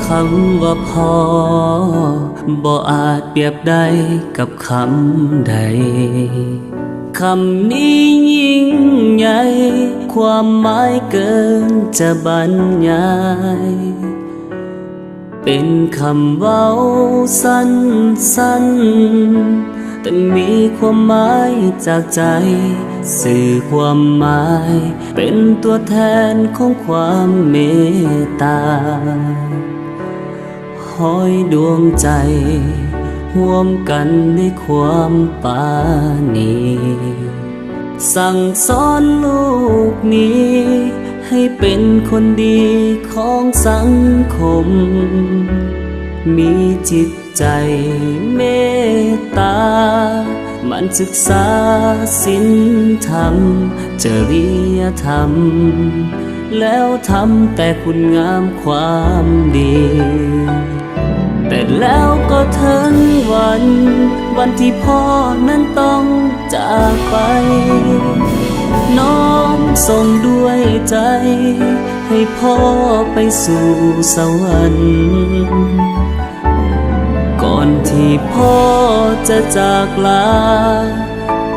ຄຳວ່າພໍ່ ບໍ່ອາດປຽບໄດ້ກັບຄຳໃດ. ຄຳນີ້ຍິ່ງໃຫຍ່ ຄວາມໝາຍເກີນຈະບັນຍາຍ. ເປັນຄຳເວົ້າສັ້ນໆ ແຕ່ມີຄວາມໝາຍຈາກໃຈ. ສື່ຄວາມໝາຍ ເປັນຕົວແທນຂອງຄວາມເມດຕາ. ຮ້ອຍດວງໃຈ ຮ່ວມກັນໃນຄວາມປານີ. ສັ່ງສອນລູກນີ້ ໃຫ້ເປັນຄົນດີຂອງສັງຄົມ. ມີຈິດໃຈເມດຕາ ໝັ່ນສຶກສາສິນທຳ ຈະລິຍະທຳ ແລ້ວທຳແຕ່ຄຸນງາມຄວາມດີ. ແຕ່ແລ້ວກໍເຖິງວັນ ວັນທີ່ພໍ່ນັ້ນຕ້ອງຈາກໄປ. ນ້ອມສົ່ງດ້ວຍໃຈ ໃຫ້ພໍ່ໄປສູ່ສະຫວັນ. ກ່ອນທີ່ພໍ່ຈະຈາກລາ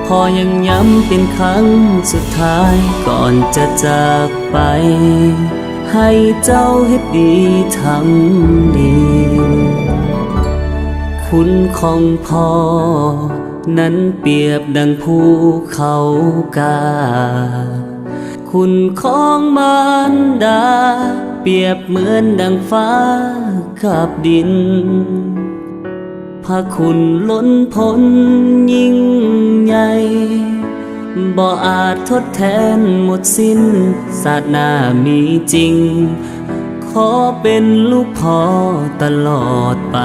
ພໍ່ຍັງຢ້ຳເປັນຄັ້ງສຸດທ້າຍ ກ່ອນຈະຈາກໄປ ໃຫ້ເຈົ້າເຮັດດີທຳດີ. ຄຸນຂອງພໍ່ນັ້ນປຽບດັ່ງພູເຂົາກາ ຄຸນຂອງມານດາ ປຽບເໝືອນດັ່ງຟ້າກັບດິນ. ພະຄຸນລົ້ນພົ້ນຍິ່ງໃຫຍ່ ບໍ່ອາດທົດແທນໝົດສິ້ນ. ຊາດໜ້າມີຈິງ ຂໍເປັນລູກພໍ່ຕະຫຼອດໄປ.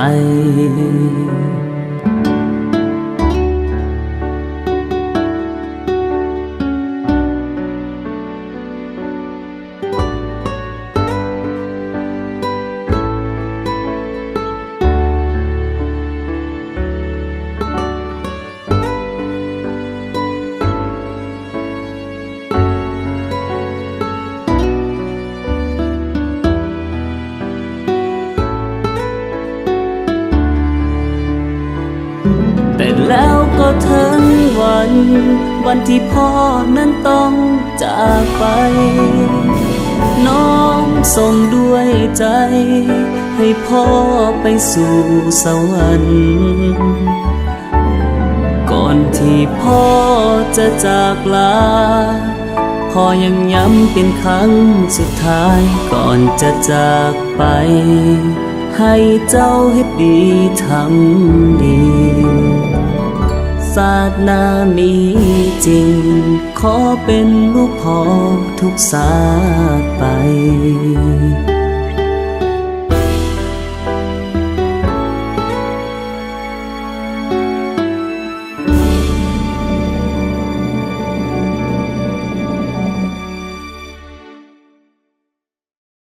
ແຕ່ແລ້ວກໍເຖິງວັນ ວັນທີ່ພໍ່ນັ້ນຕ້ອງຈາກໄປ. ນ້ອມສົ່ງດ້ວຍໃຈ ໃຫ້ພໍ່ໄປສູ່ສະຫວັນ. ກ່ອນທີ່ພໍ່ຈະຈາກລາ ພໍ່ຍັງຢ້ຳເປັນຄັ້ງສຸດທ້າຍ ກ່ອນຈະຈາກໄປ ໃຫ້ເຈົ້າເຮັດດີທຳດີ. ຊາດໜ້າມີຈິງ ຂໍເປັນລູກພໍ່ທຸກຊາດໄປ.